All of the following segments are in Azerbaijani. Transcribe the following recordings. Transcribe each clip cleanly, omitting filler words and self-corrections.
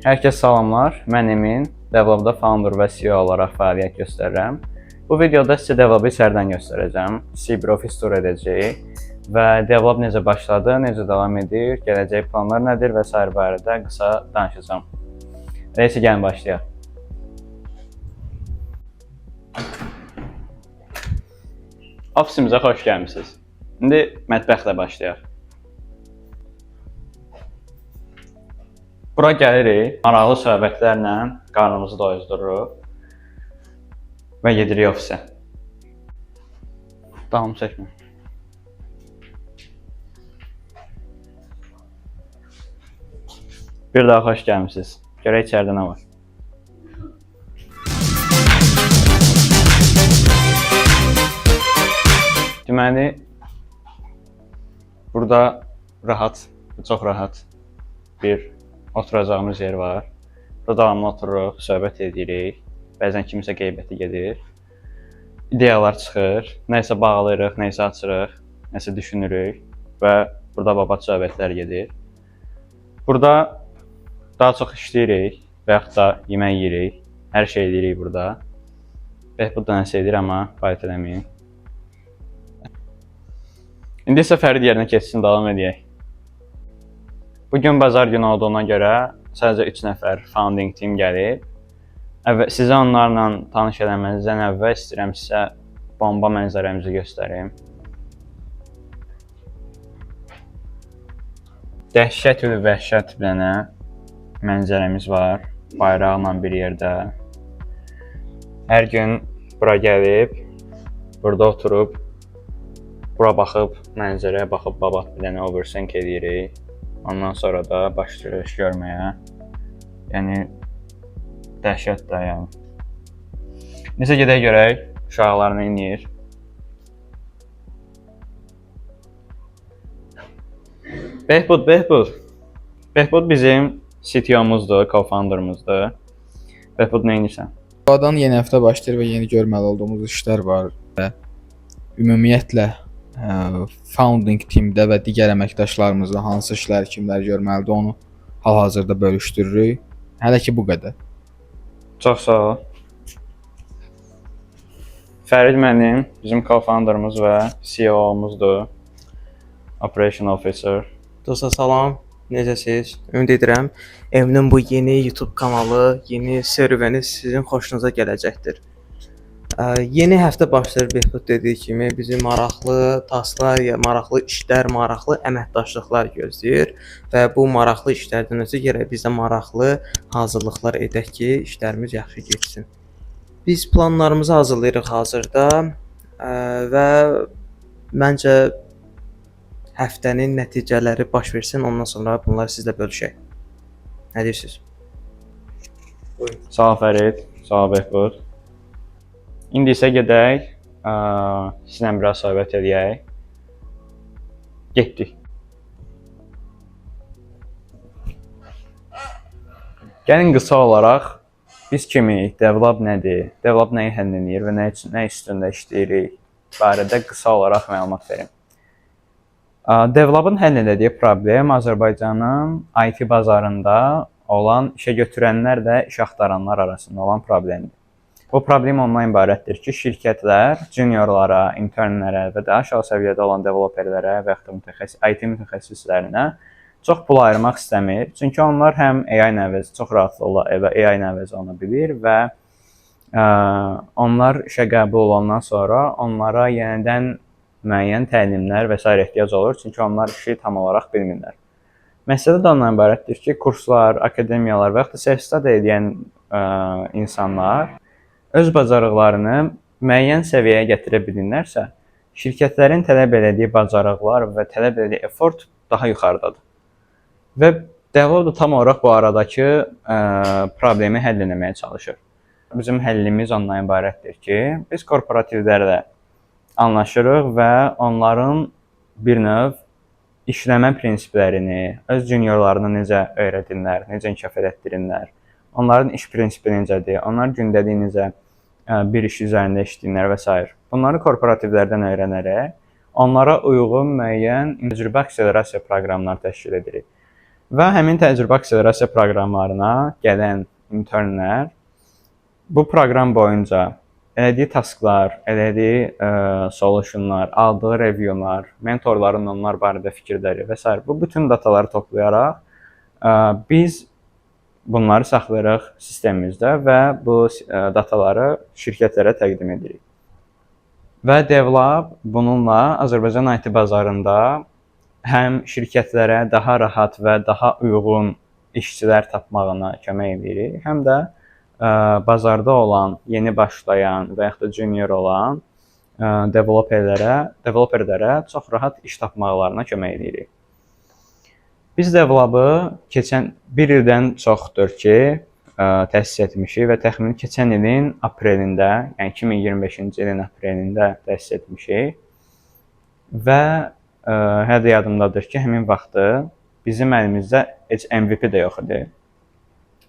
Hər kəs salamlar. Mən Emin. Devlabda founder və CEO olaraq fəaliyyət göstərirəm. Bu videoda sizə Devlabı içəridən göstərəcəm. Kiçik bir ofis tur edəcəyik və Devlab necə başladı, necə davam edir, gələcək planlar nədir və sair barədə qısa danışacağam. Nəysə, gəlin başlayaq. Ofisimizə xoş gəlmisiniz. İndi mətbəxlə başlayaq. Bura gəlirik, maraqlı söhbətlərlə qarnımızı doyuzdururuq və gedirik ofisə. Davam çəkmə. Bir daha xoş gəlmisiniz. Görək içəridə nə var. Deməli, burada rahat, çox rahat bir oturacağımız yer var. Burada davamlı otururuq, söhbət edirik. Bəzən kimisə qeybəti gedir. İdeyalar çıxır, nəyisə bağlayırıq, nəyisə açırıq, nəsə düşünürük və burada babat söhbətlər gedir. Burada daha çox işləyirik və yaxud da yemək yeyirik. Hər şey edirik burada. Behbud da nəsə edir, amma fayda eləməyin. İndi isə Fərid yerinə keçsin, davam edək. Bu gün bazar günü olduğuna görə sadəcə 3 nəfər founding team gəlib. Əvvəl sizə onlarla tanış eləməzdən əvvəl istəyirəm sizə bomba mənzərəmizi göstərim. Dəhşət və vəhşət bir dənə mənzərəmiz var. Bayraqla bir yerdə. Hər gün bura gəlib, burada oturub, bura baxıb, mənzərəyə baxıb babat bir dənə overthink edirik. Ondan sonra da başlayırıq iş görməyə. Yəni dəhşət də yəni. Necə gedək görək uşaqlar nə edir. Behbud, Behbud. Behbud bizim CTO-muzdur, co-founder'ımızdır. Behbud, nə edirsən? Buradan yeni həftə başlayır və yeni görməli olduğumuz işlər var və ümumiyyətlə founding teamdə və digər əməkdaşlarımızla hansı işləri kimlər görməlidir onu hal-hazırda bölüşdürürük. Hələ ki bu qədər. Çox sağ ol. Fərid mənim, bizim co-founder'ımız və CEO-muzdur. Operation Officer. Dostlar salam, necəsiz? Ümid edirəm Eminin bu yeni YouTube kanalı, yeni serüveni sizin xoşunuza gələcəkdir. Yeni həftə başlayır Behbud dediyi kimi bizi maraqlı tasklar, ya maraqlı işlər, maraqlı əməkdaşlıqlar gözləyir və bu maraqlı işlərdən ötürü gərək biz də maraqlı hazırlıqlar edək ki, işlərimiz yaxşı getsin. Biz planlarımızı hazırlayırıq hazırda və məncə həftənin nəticələri baş versin, ondan sonra bunları sizlə bölüşək. Nə deyirsiniz? Sağ ol Fərid, sağ ol Behbud. İndi isə gedək, sizlə biraz söhbət eləyək. Getdik. Gəlin qısa olaraq biz kimik, Devlab nədir, Devlab nəyi həll eləyir və nə üçün, nə üstündə işləyirik barədə qısa olaraq məlumat verim. Devlabın həll elədiyi problem Azərbaycanın IT bazarında olan işə götürənlərlə iş axtaranlar arasında olan problemdir. Bu problem ondan ibarətdir ki, şirkətlər juniorlara, internlərə və daha aşağı səviyyədə olan developerlərə və yaxud da IT mütəxəssislərinə çox pul ayırmaq istəmir. Çünki onlar həm AI ilə əvəz çox rahatlıqla AI ilə əvəz oluna bilir və onlar işə qəbul olandan sonra onlara yenidən müəyyən təlimlər və sair ehtiyac olur. Çünki onlar işi tam olaraq bilmirlər. Məsələ də ondan ibarətdir ki, kurslar, akademiyalar və yaxud da self-study edən insanlar öz bacarıqlarını müəyyən səviyyəyə gətirə bilirlərsə, şirkətlərin tələb elədiyi bacarıqlar və tələb elədiyi effort daha yuxarıdadır. Və Devlab da tam olaraq bu aradakı problemi həll etməyə çalışır. Bizim həllimiz ondan ibarətdir ki, biz korporativlərlə anlaşırıq və onların bir növ işləmə prinsiplərini, öz juniorlarına necə öyrədirlər, necə inkişaf elətdirirlər, onların iş prinsipi necədir, onlar gündəlik necə bir iş üzərində işləyirlər və sair. Bunları korporativlərdən öyrənərək onlara uyğun müəyyən təcrübə akselerasiya proqramları təşkil edirik. Və həmin təcrübə akselerasiya proqramlarına gələn internlər bu proqram boyunca elədiyi tasklar, elədiyi solutionlar, aldığı reviewlar, mentorların onlar barədə fikirləri və sair, bu bütün dataları toplayaraq biz bunları saxlayırıq sistemimizdə və bu dataları şirkətlərə təqdim edirik. Və DevLab bununla Azərbaycan IT bazarında həm şirkətlərə daha rahat və daha uyğun işçilər tapmağına kömək edirik, həm də bazarda olan, yeni başlayan və yaxud da junior olan developerlərə çox rahat iş tapmaqlarına kömək edirik. Biz DevLabı keçən bir ildən çoxdur ki, təsis etmişik və təxmini keçən ilin aprelində, yəni 2025-ci ilin aprelində təsis etmişik. Və hələ də yadımdadır ki, həmin vaxtı bizim əlimizdə heç MVP də yox idi.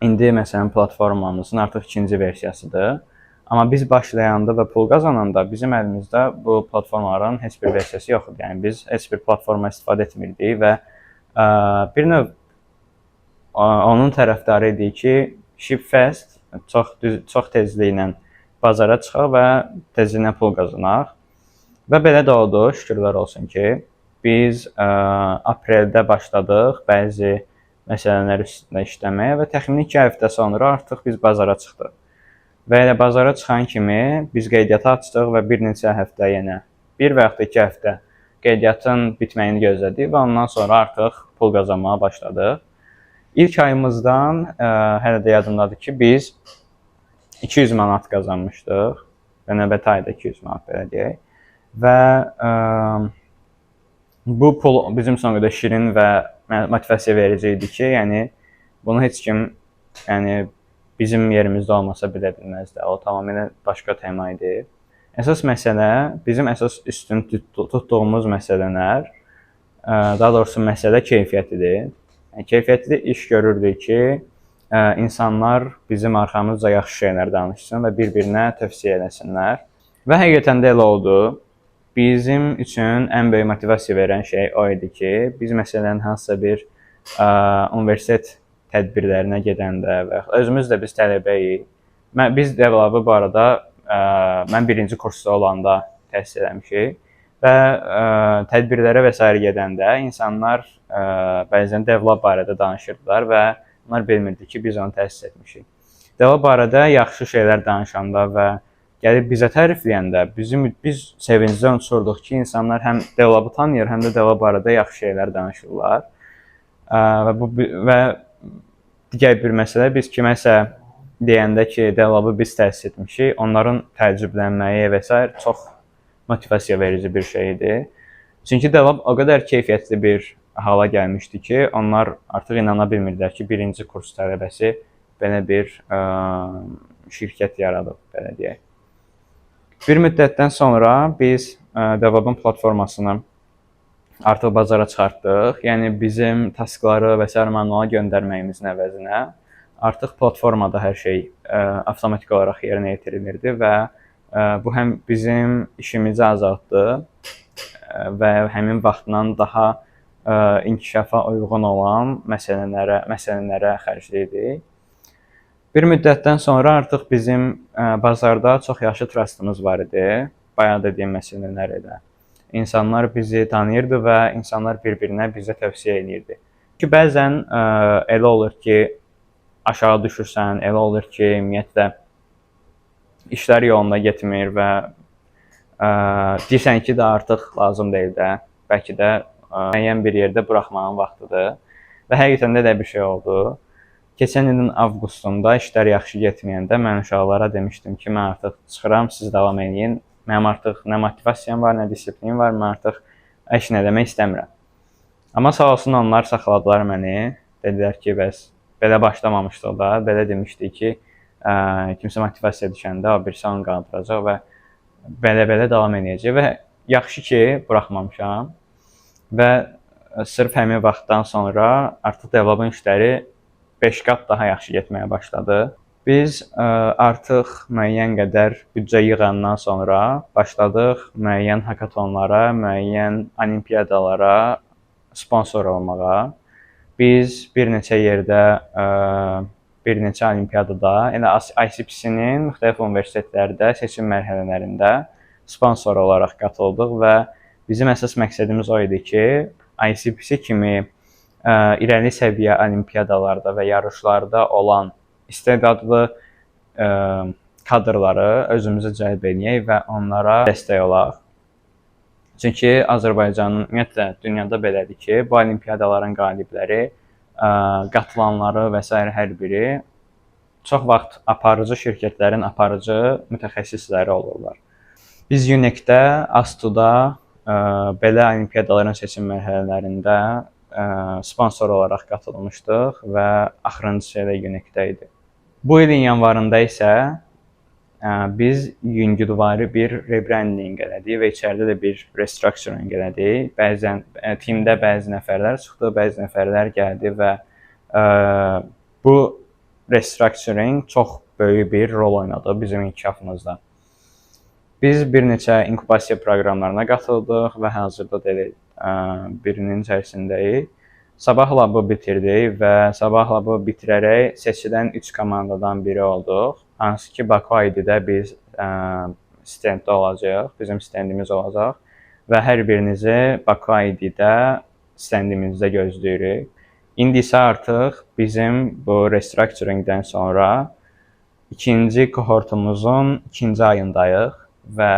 İndi məsələn platformamızın artıq ikinci versiyasıdır. Amma biz başlayanda və pul qazananda bizim əlimizdə bu platformaların heç bir versiyası yox idi. Yəni biz heç bir platforma istifadə etmirdik və bir növ onun tərəfdarı idik ki, ship fast, çox düz, çox tezliklə bazara çıxaq və tezliklə pul qazanaq. Və belə də oldu, şükürlər olsun ki, biz apreldə başladıq bəzi məsələlər üstündə işləməyə və təxmini 2 həftə sonra artıq biz bazara çıxdıq. Və elə bazara çıxan kimi biz qeydiyyatı açdıq və bir neçə həftə, yenə bir və yaxud da 2 həftə qeydiyyatın bitməyini gözlədik və ondan sonra artıq pul qazanmağa başladıq. İlk ayımızdan hələ də yadımdadır ki, biz 200 manat qazanmışdıq və növbəti ayda 200 manat, belə deyək. Və bu pul bizim üçün o qədər şirin və motivasiya verici idi ki, yəni bunu heç kim, yəni bizim yerimizdə olmasa bilə bilməzdi. O tamamilə başqa tema idi. Əsas məsələ, bizim əsas üstün tutduğumuz məsələlər, daha doğrusu məsələ keyfiyyətidir. Yəni keyfiyyətli iş görürdük ki, insanlar bizim arxamızca yaxşı şeylər danışsın və bir-birinə tövsiyə eləsinlər. Və həqiqətən də elə oldu. Bizim üçün ən böyük motivasiya verən şey o idi ki, biz məsələn hansısa bir universitet tədbirlərinə gedəndə və özümüz də biz tələbəyik. Biz DevLabı bu arada mən birinci kursda olanda təsis eləmişik və tədbirlərə və sair gedəndə insanlar bəzən DevLab barədə danışırdılar və onlar bilmirdi ki, biz onu təsis etmişik. DevLab barədə yaxşı şeylər danışanda və gəlib bizə tərifləyəndə biz sevincdən uçurduq ki, insanlar həm DevLabı tanıyır, həm də DevLab barədə yaxşı şeylər danışırlar. Və bu və digər bir məsələ, biz kiməsə deyəndə ki, DevLabı biz təsis etmişik, onların təəccüblənməyi və sair çox motivasiya verici bir şey idi. Çünki DevLab o qədər keyfiyyətli bir hala gəlmişdi ki, onlar artıq inana bilmirdilər ki, birinci kurs tələbəsi belə bir şirkət yaradıb, belə deyək. Bir müddətdən sonra biz DevLabın platformasını artıq bazara çıxartdıq. Yəni bizim taskları və sair manuala göndərməyimizin əvəzinə artıq platformada hər şey avtomatik olaraq yerinə yetirilirdi və bu həm bizim işimizi azaltdı və həmin vaxtla daha inkişafa uyğun olan məsələlərə xərcləyirdik. Bir müddətdən sonra artıq bizim bazarda çox yaxşı trustımız var idi. Bayaq dediyim məsələlər ilə. İnsanlar bizi tanıyırdı və insanlar bir-birinə bizə tövsiyə eləyirdi. Ki bəzən elə olur ki, aşağı düşürsən, elə olur ki, ümumiyyətlə işlər yolunda getmir və deyirsən ki, də artıq lazım deyil də. Bəlkə də müəyyən bir yerdə buraxmağın vaxtıdır. Və həqiqətən də elə bir şey oldu. Keçən ilin avqustunda işlər yaxşı getməyəndə mən uşaqlara demişdim ki, mən artıq çıxıram, siz davam eləyin. Mənim artıq nə motivasiyam var, nə disiplinim var, mən artıq heç nə eləmək istəmirəm. Amma sağ olsun onlar saxladılar məni. Dedilər ki, bəs belə başlamamışdıq da, belə demişdik ki, kimsə motivasiya düşəndə o birisi onu qaldıracaq və belə-belə davam eləyəcək və yaxşı ki, buraxmamışam. Və sırf həmin vaxtdan sonra artıq DevLabın işləri 5 qat daha yaxşı getməyə başladı. Biz artıq müəyyən qədər büdcə yığandan sonra başladıq müəyyən hakatonlara, müəyyən olimpiyadalara sponsor olmağa. Biz bir neçə yerdə, bir neçə olimpiyadada, elə ICPC-nin müxtəlif universitetlərdə seçim mərhələlərində sponsor olaraq qatıldıq və bizim əsas məqsədimiz o idi ki, ICPC kimi irəli səviyyə olimpiyadalarda və yarışlarda olan istedadlı kadrları özümüzə cəlb eləyək və onlara dəstək olaq. Çünki Azərbaycanın, ümumiyyətlə dünyada belədir ki, bu olimpiyadaların qalibləri, qatılanları və sair hər biri çox vaxt aparıcı şirkətlərin aparıcı mütəxəssisləri olurlar. Biz UNEC-də, ASTU-da belə olimpiyadaların seçim mərhələlərində sponsor olaraq qatılmışdıq və axırıncısı elə UNEC-də idi. Bu ilin yanvarında isə biz yüngülvari bir rebranding elədik və içəridə də bir restructuring elədik. Bəzən teamdə bəzi nəfərlər çıxdı, bəzi nəfərlər gəldi və bu restructuring çox böyük bir rol oynadı bizim inkişafımızda. Biz bir neçə inkubasiya proqramlarına qatıldıq və hazırda da elə birinin içərisindəyik. Sabah Labı bitirdik və Sabah Labı bitirərək seçilən 3 komandadan biri olduq. Hansı ki, Baku ID-də biz stenddə olacağıq, bizim stendimiz olacaq və hər birinizi Baku ID-də stendimizdə gözləyirik. İndi isə artıq bizim bu restructuringdən sonra ikinci kohortumuzun ikinci ayındayıq və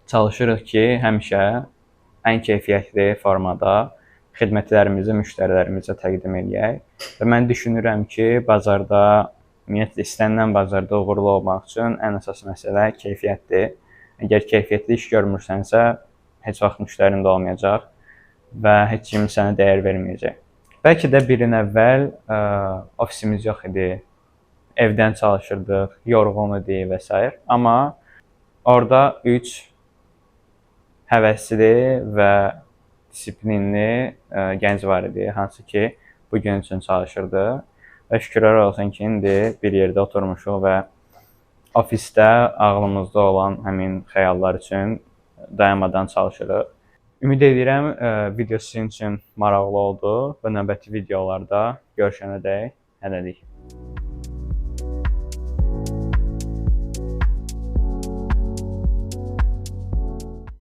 çalışırıq ki, həmişə ən keyfiyyətli formada xidmətlərimizi müştərilərimizə təqdim eləyək. Və mən düşünürəm ki, bazarda, ümumiyyətlə istənilən bazarda uğurlu olmaq üçün ən əsas məsələ keyfiyyətdir. Əgər keyfiyyətli iş görmürsənsə, heç vaxt müştərin də olmayacaq və heç kim sənə dəyər verməyəcək. Bəlkə də bir il əvvəl ofisimiz yox idi, evdən çalışırdıq, yorğun idi və sair. Amma orada 3 həvəsli və disiplinli gənc var idi, hansı ki, bu gün üçün çalışırdı. Və şükürlər olsun ki, indi bir yerdə oturmuşuq və ofisdə ağlımızda olan həmin xəyallar üçün dayanmadan çalışırıq. Ümid edirəm video sizin üçün maraqlı oldu və növbəti videolarda görüşənədək hələlik.